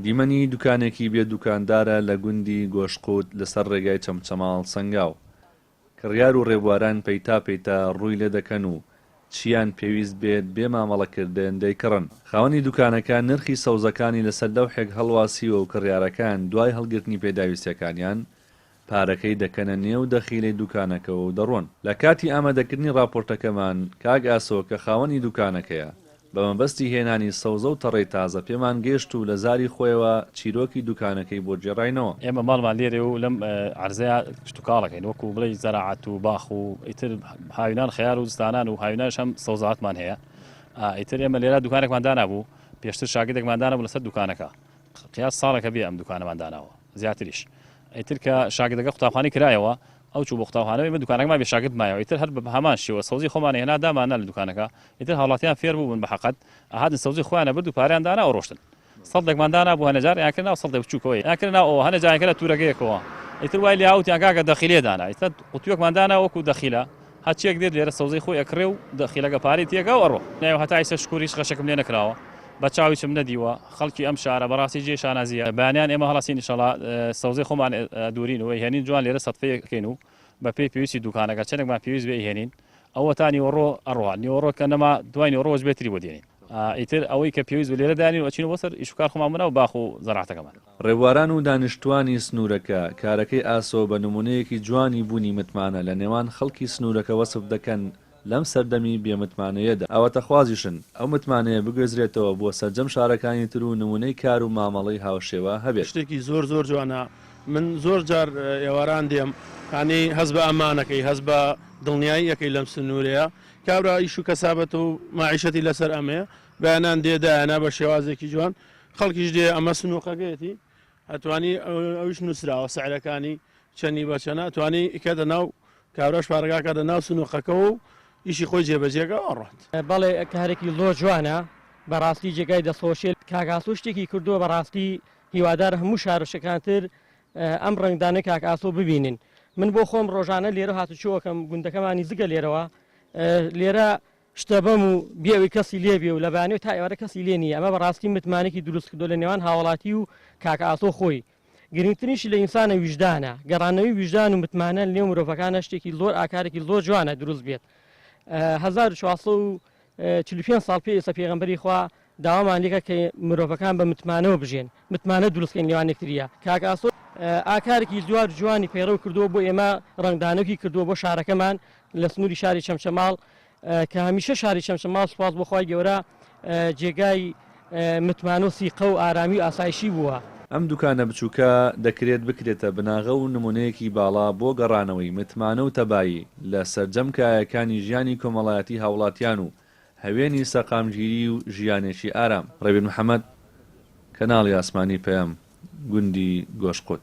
دیمەنی دوکانێکی بێ دوکاندارە لە گوندی گۆشقوت لەسەر ڕێگای چەمچەماڵ سەنگاو. کڕیار و ڕێبواران پەیتا پەیتا ڕووی لێ دەکەن و چییان پێویست بێت بێ مامەڵەکردن دەیکڕن. خاوەنی دوکانەکە نرخی سەوزەکانی لەسەر لەوحێک هەڵواسیوە و کڕیارەکان دوای هەڵگرتنی پێداویستییەکانیان پارەکەی دەکەنە نێو دەخیلەی دوکانەکەوە و دەڕۆن. لە کاتی ئامادەکردنی ڕاپۆرتەکەمان، کاک ئاسۆ کە خاوەنی دوکانەکەیە، بە مەبەستی هێنانی سەوزە و تەڕەی تازە پێمان گەیشت و لە زاری خۆیەوە چیرۆکی دوکانەکەی بۆ گێڕاینەوە. ئێمە ماڵمان لێرەیە و لەم عەرزەیا کشتوکاڵ ئەکەین، وەکوو بڵێی زەراعەت و باخ و ئیتر هاوینان خەیار و زستانان و هاوینانیش هەم سەوزەواتمان هەیە. ئیتر ئێمە لێرە دوکانێکمان دانابوو، پێشتر شاگردێکمان دانابوو لەسەر دوکانەکە. قیاس ساڵێکە بێ ئەم دوکانەمان داناوە زیاتریش ئیتر کە شاگردەکە قوتابخانەی کرایەوە ئەو چوو بۆ قوتابخانەوە ئێمە دوکانەکەمان بێ شاگرد مایەوە ئیتر هەر بە هەمان شێوە سەوزی خۆمان هێنا داماننا لە دوکانەکە ئیتر هاوڵاتیان فێر بووبوون بە حەقەت ئەهاتن سەوزی خۆیان ئەبرد و پارەیان دانا و ڕۆشتن سەڵتێکمان دانا بوو هەنێ جار یان کرد ناو سەڵتێک بچووکەوە یان کرد ناو ئەوە هەنێ جار یان کرد تورەگەیەکەوە ئیتر وای لێ هاوتیان کاکە دەخیلێ دانا ئیتر قوتوویەکمان دانا وەکوو دەخیلە هەرچیەک دێت لێرە سەوزەی خۆی ئەکڕێ و دەخیلەکە پارەی تێکا و ئەڕۆ. نایەوە هەتا ئیستا شکور هیچ غەشێکم لێ نەکراوە بە چاو هیچم نەدیوە خەڵکی ئەم شارە بەڕاستی جێی شانازیە بەیانیان ئێمە هەڵەسین ئیشەڵا سەوزەی خۆمان ئەدورین و ئەیهێنین جوان لێرە سەتفەی ئەکەین و بە پێی پێویستی دوکانەکە چەنێکمان پێویست بێ ئەیهێنین ئەوە تا نیوەڕۆ ئەڕوا نیوەڕۆ کە نەما دوای نیوەڕۆ وەجبەی تری بۆ دێنین ئیتر ئەوەی کە پێویست بوو لێرە دانین و ئەچینەوە بۆ سەر ئیش و کار خۆمان بۆ ناو باخ و زەراعەتەکەمان. ڕێبواران و دانیشتووانی سنوورەکە، کارەکەی ئاسۆ بە نموونەیەکی جوانی بوونی متمانە لە نێوان خەڵکی سنوورەکە وەسف دەکەن لەم سەردەمی بێ متمانەیەدا. ئاواتەخوازیشن ئەو متمانەیە بگوێزرێتەوە بۆ سەرجەم شارەکانی تر و نموونەی کار و مامەڵەی هاوشێوە هەبێت. شتێکی زۆر زۆر جوانە من زۆر جار ئێواران دێم یانی هەست بە ئەمانەکەی هەست بە دڵنیایی ئەکەی لەم سنوورەیە کابرا ئیش و کەسابەت و مەعیشەتی لەسەر ئەمەیە بەیانان دێ دایەنا بە شێوازێکی جوان خەڵکیش دێ ئەمە سنووقەکەیەتی ئەتوانی ئەویش نووسراوە سعرەکانی چەنی بە چەنە ئەتوانی ئیکەتە ناو کابراش پارەکە کاتە ناو سنووقەکەەوە و ئیشی خۆی جێبەجێکە ئەڕات. بەڵێ کارێکی زۆر جوانە بەڕاستی جێگای دەستخۆشیە کاک ئاسۆ شتێکی کردووە بەڕاستی هیوادارم هەموو شارۆچکەکان تر ئەم ڕەنگدانەی کاک ئاسۆ ببینن من بۆ خۆم ڕۆژانە لێرە هاتوچۆ ئەکەم گوندەکەمان نزیکە لێرەوە لێرە شتەبەم و بێ ئەوەی کەسی لێ بێ و لە بەیانیەوە تا ئێوارە کەسی لێ نییە ئەمە بەڕاستی متمانەکی دروست کردووە لە نێوان هاوڵاتی و کاک ئاسۆ خۆی گرنگترینشی لە ئینسانە ویژدانە گەڕانەوەی ویژدان و متمانە لە نێو مرۆڤەکانە شتێکی زۆر ئاکارێکی زۆر جوانە دروست بێت 1445 ساڵ پێ ئێستا پێغەمبەری خوا داوامان لێکە کە مرۆڤەکان بە متمانەوە بژێن متمانە دروست کەین نێوان یەکتریە کاک ئاسۆ ئاکارێکی زۆر جوانی پەیڕەو کردووە بۆ ئێمە ڕەنگدانەوەکی کردووە بۆ شارەکەمان لە سنووری شاری چەمچەماڵ کە هەمیشە شاری چەمچەماڵ سوپاس بۆ خوای گەورە جێگای متمانە و سیقە و ئارامی و ئاسایشی بووە. ئەم دوکانە بچووکە دەکرێت بکرێتە بناغە و نموونەیەکی باڵا بۆ گەڕانەوەی متمانە و تەبایی لە سەرجەم کایەکانی ژیانی کۆمەڵایەتی هاوڵاتیان و هەوێنی سەقامگیری و ژیانێکی ئارام. ڕێبین محەمەد، کەناڵی ئاسمانی پەیام، گوندی گۆشقوت.